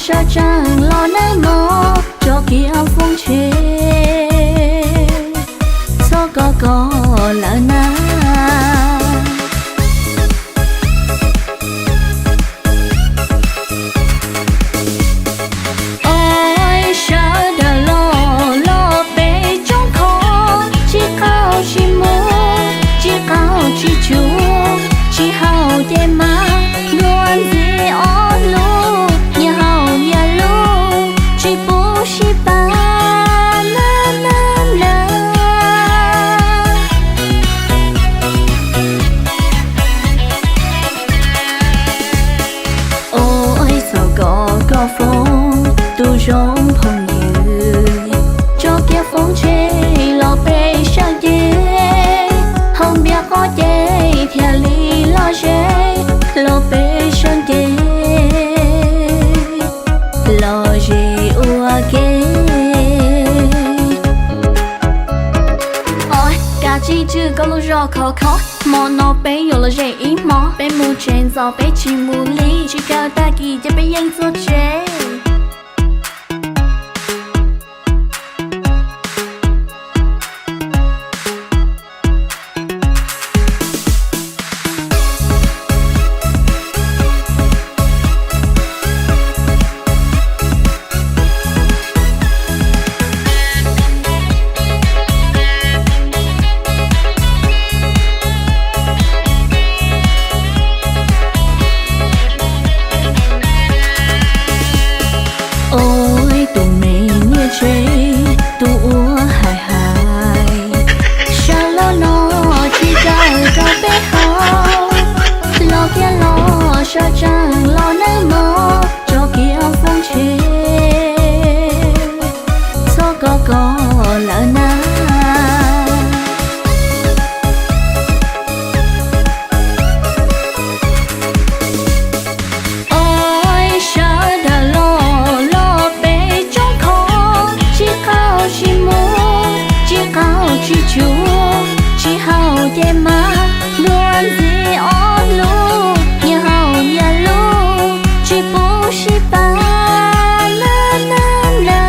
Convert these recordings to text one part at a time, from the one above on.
Sawv tsees los nawb mog, tso kiag foob tseg, txhob kov koj lawm na. Ua sawv daws los, los peb tsoob kho, tsis qaug tsis mus, tsis qaug tsis tsuag, tsis haum ces mas, luag ntxhi ob lus, nyias haum nyias lus, tsis pub sib pab na na na. Ua txhob kov koj foob, tus zoo phooj ywg, tso kiag foob tseg los peb sawv nce, haus npias qhov ces thiaj li lom zem, los peb sawv nce, lom zem ua ke. Ua, kav tsij tswj koj lub zog khov kho, hmo no peb yuav los zem ib hmo, peb mus tsev ntxov peb tsis mus li, tsis kaw tag kis ces peb yeej txog tsev. Ua tus me niam tsev, tus uas hais hais, sawv los no tsis kaw rau peb haus, los kiag los sawv tsees los nawb mog, tso kiag foob tseg, txhob kov koj lawm na. Ua sawv daws los, los peb tsoob kho, tsis qaug tsis mus, tsis qaug tsis tsuag, tsis haum ces mas, luag ntxhi ob lus, nyias haum nyias lus, tsis pub sib pab na na na.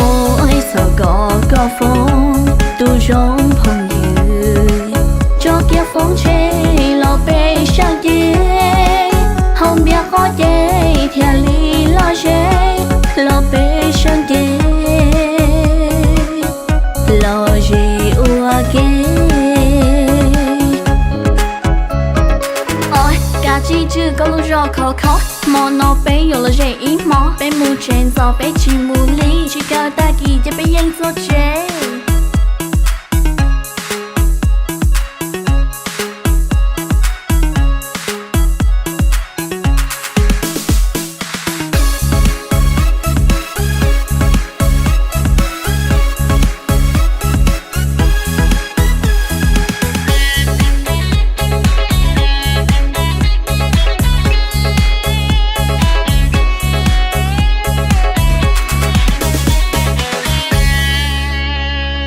Ua txhob kov koj foob, tus zoo phooj ywg, tso kiag foob tseg los peb sawv nce, haus npias qhov ces thiaj li lom zem, los peb sawv nce, lom zem ua ke. Ua, kav tsij tswj koj lub zog khov kho, hmo no peb yuav los zem ib hmo, peb mus tsev ntxov peb tsis mus li, tsis kaw tag kis ces peb yeej txog tsev.